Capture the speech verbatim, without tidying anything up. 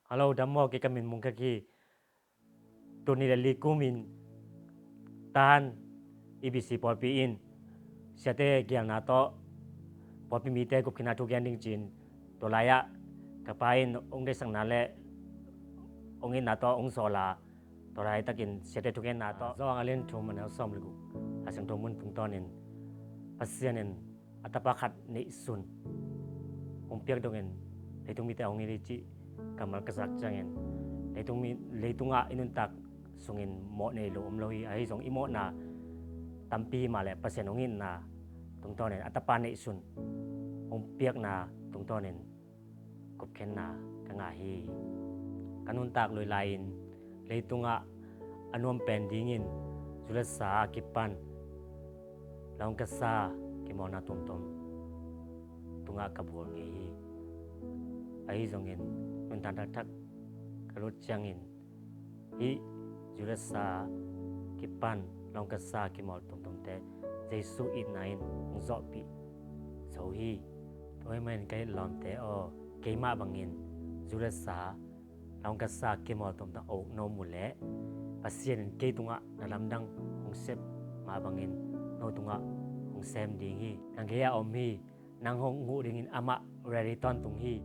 Hello, dam maw, kei ka min Mung Kek hi. Tul nih le li kumin Tahan EBC pawlpi in siate gelna tawh pawlpi mite gupkhiatna thu gen ding ci-in tua lai-ah ka pa in hong deihsakna le hong itna tawh hong sawla, tua laitakin siate thugenna tawh Johan a lian thum a neu sawm le guk, a siangtho mun tungtawnin Pasian in a tapa khat neihsun hong piak dongin leitung mite a hong it hi cih kammal ka zak ciangin leitung mi, leitungah i nuntak sungin mawh nei lo om lo hi. Ahi zong i mawhna tampi hi mah leh Pasian hong itna tungtawnin a tapa neihsun hong piakna tungtawnin gupkhiatna ka ngah hi. Ka nuntak lui lai-in leitungah a nuam pen dingin zu le sa a kipan laung ka sa kimawlna tuamtuam tungah ka bual ngei hi. Ahi zongin nuntak taktak ka lut ciangin hih zu le sa kipan laung ka sa kimawl tuamtuamte Jesu itna in hong zawhpih zo hi. Tua ahih manin ka it lawmte aw, keimah bangin zu le sa laung ka sa kimawl tuamtuam a uk na om uh leh Pasian in kei tungah na lamdang hong sep mah bangin no tungah hong sem ding hi. Nang gei-ah om hi. Nang hong huh dingin amah ready tawntung hi.